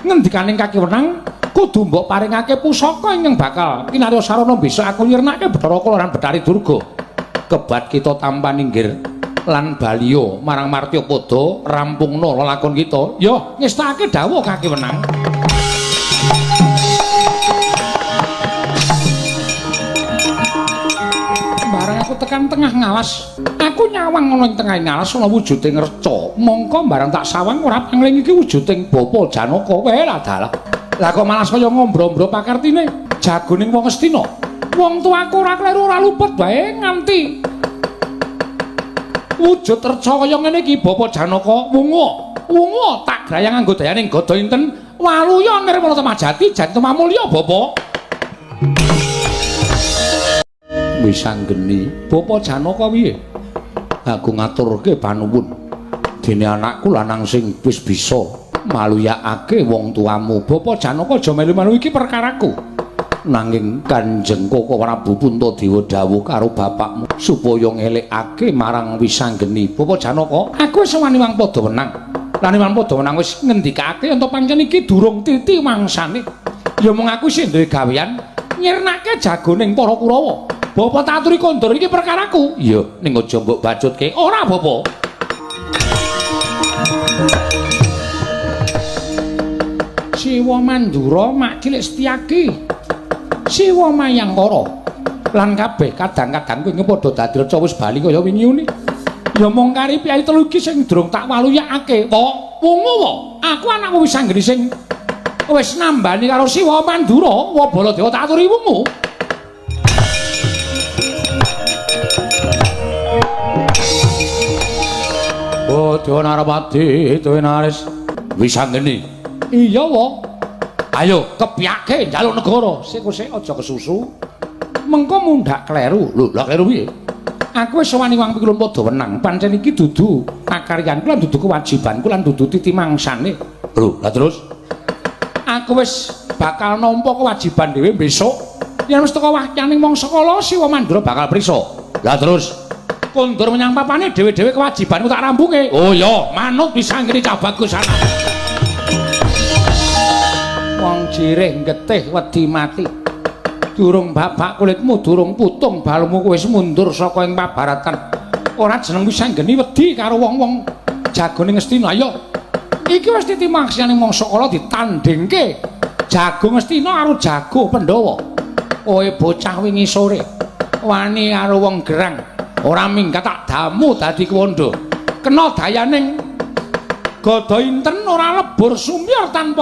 Ngendikaning kaki wenang kudu mbok paringake pusaka ingkang bakal kinarya sarana besok aku nyirnake Bathara Kala lan Bathari Durga. Kebat kita tampa ninggir lan baliya marang Martyapada rampungna lelakon kita. Yo ngestakake dawuh kaki wenang. Bareng aku tekan tengah ngalas, aku nyawang ana ing tengah ngalas ana wujuding reca. Mongko bareng tak sawang ora pangling iki wujuding Bapa Janaka. Weh lah dalah. Lah kok malah kaya ngombro-ombro pakartine jagoning wong Astina. Wong tuaku ora kleru ora luput bae nganti wujud reca kaya ngene iki Bapa Janaka wungu. Wungu tak grayang nganggo dayaning gada inten waluya nirmala temajati jati temamulya Bapa. Wisanggeni Bapa Janaka piye? Aku ngaturke panuwun. Dene anakku lanang sing wis bisa maluyakake wong tuamu. Bapa Janaka aja melu-melu iki perkaraku. Nanging Kanjeng Koko Prabu Puntadewa dawuh karo bapakmu supaya ngelekake marang Wisanggeni. Bapa Janaka, aku wis wani wang padha wenang. Lan wang padha wenang wis ngendikake yen to pancen iki durung titi mangsane. Ya mung aku isih duwe gawean nyirnake jagoning para Kurawa. Bapak tak aturi kondur iki perkaraku. Iya, ning aja mbok bacutke. Ora, Bapak. Siwa Mandura mak cilik Setyaki. Siwa Mayangkara. Lan kabeh kadang-kadang kowe padha dadi reca wis bali kaya wingi uni. Ya mung kari piyai telu iki sing durung tak waluyakake. Wa, wungu wa. Aku anakmu Wisanggeni sing wis nambani karo Siwa Mandura, wa Baladewa tak aturi wungu. Dewa Narapati duwe naris Wisanggeni. Iya wa. Ayo kepyake njaluk negara. Sik sik aja kesusu. Mengko mundhak kleru. Lho, lha kleru piye? Aku wis wani wang pikulun padha wenang. Pancen iki dudu pakaryanku lan dudu kewajibanku lan dudu titi mangsane. Lho, lah terus aku wis bakal nampa kewajiban dhewe besok. Yen wis teka wahyaning mangsa kala Siwa Mandura bakal prisa. Lah terus kondur menyang papane dhewe-dhewe kewajibanku tak rampunge. Oh iya, manut Wisanggeni cah bagus ana. Wong jirih getih wedi mati. Durung babak kulitmu, durung putung balungmu wis mundur saka ing pabaratan. Ora jeneng Wisanggeni wedi karo wong-wong jagone Ngastina. Ayo. Iki wis titi maksane mangsa kala ditandhingke jago Ngastina karo jago Pandhawa. Kowe bocah wingi sore wani karo wong gerang. Ora minggat tak damu dadi kuwanda. Kena dayaning gada inten ora lebur sumyar tanpa